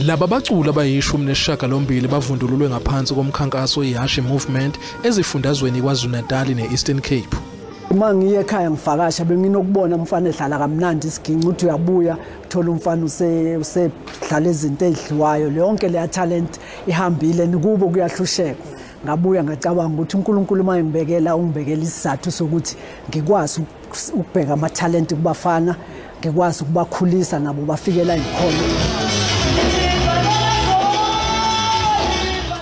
Laba baculi abayi-18 bavundululwe ngaphansi komkhankaso iHashi Movement ezifundazweni KwaZulu-Natal ne-Eastern Cape. Uma ngiye ekhaya ngivakasha benginokubona umfana edlala kamnandi isiginci, uthi uyabuya uthola umfana usedlala izinto ezidliwayo, yonke leya talent ihambile nikubo kuyahlushekwa. Ngabuya ngacabanga ukuthi uNkulunkulu uma engibekela ungibekela isizathu sokuthi ngikwazi ukubheka ama-talent kubafana, ngikwazi ukubakhulisa nabo bafikela ngikhona.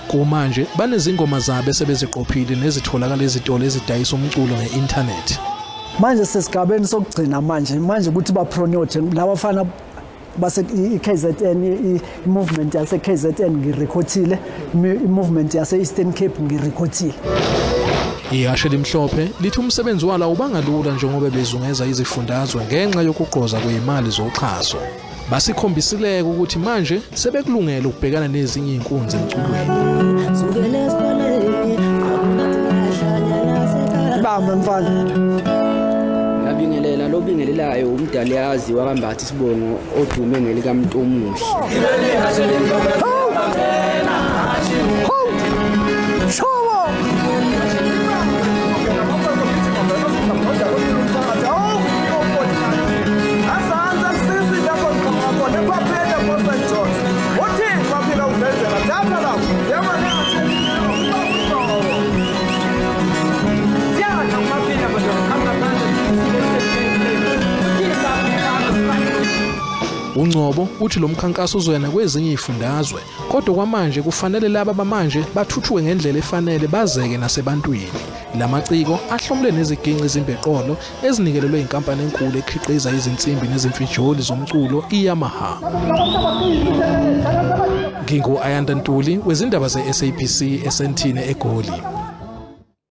Kumanje banezingoma zabo esebeziqophile nezitholakala ezitolo ezidayisa umculo nge-inthanethi. Manje sesigabeni sokugcina manje ukuthi bapromote labafana base i-KZN, i-movement yase KZN ngirekhodile, i-movement yase Eastern Cape ngirekhodile. Ihashe Elimhlophe lithi umsebenzi walo awubangalula njengoba bezungeza izifundazwe ngenxa yokugqoza kwezimali zoxhaso. Basikhombisile ukuthi manje sebekulungela ukubhekana nezinye inkunzi emculweni. Bamba mfana. Ngabingelela lo bingelelayo umdali yazi wakambathi isibongo odume ngelikaMntomuhle. UNgcobo uthi lo mkhankaso uzoyana kwezinye izifundazwe, kodwa kwamanje kufanele laba bamanje bathuthuke ngendlela efanele bazeke nasebantwini. Lamaciko ahlomule neziginci ezimbeqolo ezinikelelwe inkampani enkulu ekhiqiza izinsimbi nezimfijoli zomculo iYamaha. Ngingu Ayanda Ntuli wezindaba ze-SABC eSentini eGoli.